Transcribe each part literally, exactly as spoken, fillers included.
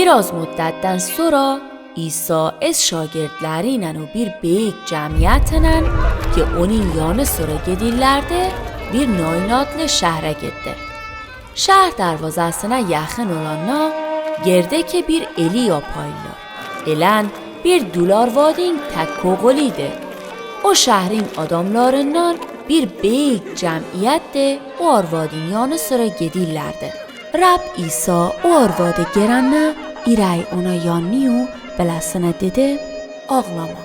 Biraz muddatdan sora İsa ez şagirdlerinnen o bir büyük cemiyetinen ki onun yanı sıra gedillerdi, bir Naynatlı şehre getti. Şehr dervazasına yakın olanna gerdeki bir eli yapaylar. Elen bir dul arvadin tek koğuliydi. O şehrin adamlarından bir büyük cemiyet de o arvadin yanı sıra gedillerdi. Rab İsa o arvadı gerenna irey ona yanniyu, belasinä dedi: Ağlama.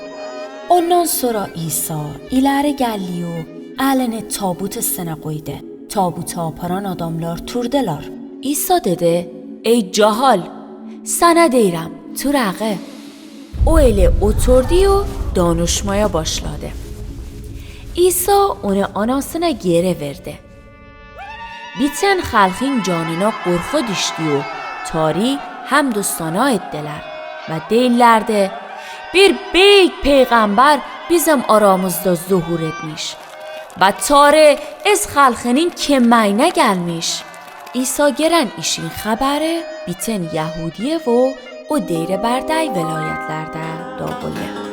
Ondan sora İsa ileri gelliyu, elini tabut üstüne koydu. Tabutu aparan adamlar turdılar. İsa dedi: Ey cahil, sana deyrem, tur ağı. O ele oturdiyu danışmaya başladı. İsa onu anasına geri verdi. Bütün halqin canına qorqu düşdiyu, tari hamdu sana ettiler ve deyllerdi: Bir büyük peyğamber bizim aramızda zuhur etmiş ve tari ez halqının kimmeynä gelmiş. İsa geren işin haberi bütün Yahudiye ve o deyre berdey velayetlerde dağıldı.